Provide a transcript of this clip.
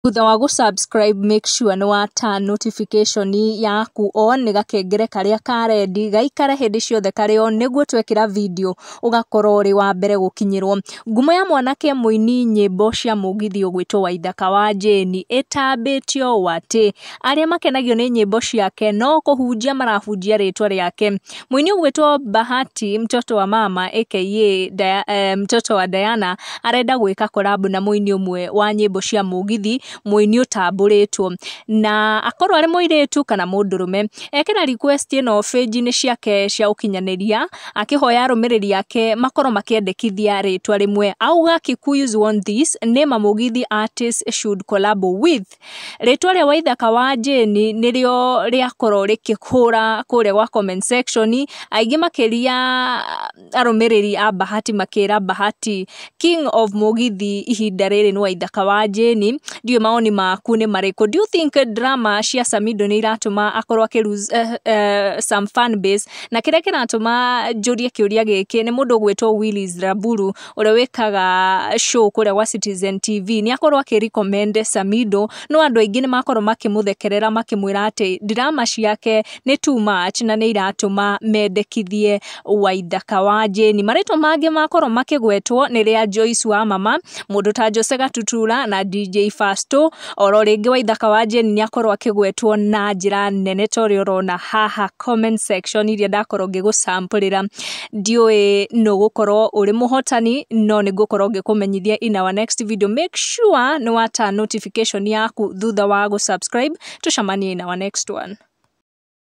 Thutha wa gũ subscribe, make sure nĩ wa turn notification yaku on, nĩ gakengere karĩa ka red gaikare hĩndĩ ciothe karĩ on, nĩguo twekĩra video ũgakorwo ũrĩ wa mbere gũkinyĩrwo. Ngumo ya mwanake mũini nyĩmbo cia mũgithi ũgwĩtwo Waithaka wa Jane ĩtambĩtio ũũ atĩ arĩa makenagio nĩ nyĩmbo ciake no kũhunjia marahunjia rĩtwa rĩake. Mũini ũgwĩtwo Bahati mtoto wa mama aka mtoto wa Diana arenda gwĩka collab na mũini ũmwe wa nyĩmbo cia mũgithi, mũini ũtambũrĩtwo na akorwo arĩ mũirĩtu kana mũndũrũme. Ekĩra request ĩno page-inĩ ciake cia ũkinyanĩria akĩhoya arũmĩrĩri ake makorwo makĩendekithia rĩtwa rĩmwe. Auga, "Kikuyus want this, name a mũgithi artist should collab with." Rĩtwa rĩa Waithaka wa Jane nĩrĩo rĩakorwo rĩkĩhũra kũrĩa gwa comment section, aingĩ makĩria arũmĩrĩri a Bahati makĩra Bahati king of mũgithi ihinda rĩrĩ nĩ Waithaka wa Jane. Ndiũĩ maoni maku nĩ marĩkũ. Do you think drama cia Samido nĩ iratũma akorwo akĩ lose some fan base? Na kĩrĩa kĩratũma njũrie kĩũria gĩkĩ nĩ mũndũ ũgwĩtwo Willis Raburu ũrĩa wĩkaga show kũrĩa gwa Citizen TV, nĩ akorwo akĩ recommend Samido, no andũ aingĩ nĩ makorwo makĩmũthekerera makĩmwĩra atĩ drama ciake nĩ too much na nĩ iratũma mendekithie Waithaka wa Jane. Marĩtwa mangĩ makorwo makĩgwetwo nĩ rĩa Joyce wa mama, mũndũ ta Jose Gatutura na DJ Fasto. Oro rĩngĩ Waithaka wa Jane nĩ akorwo akĩgwetwo na njĩra nene ta ũrĩa ũrona haha comment section iria ndakorwo ngĩgũsampũrĩra. Ndiũĩ nũ gũkorwo ũrĩ mũhotani, no nĩ ngũkorwo ngĩkũmenyithia in our next video. Make sure nĩ wa turn notification yaku thutha wa gũ subscribe. Tũcemanie in our next one.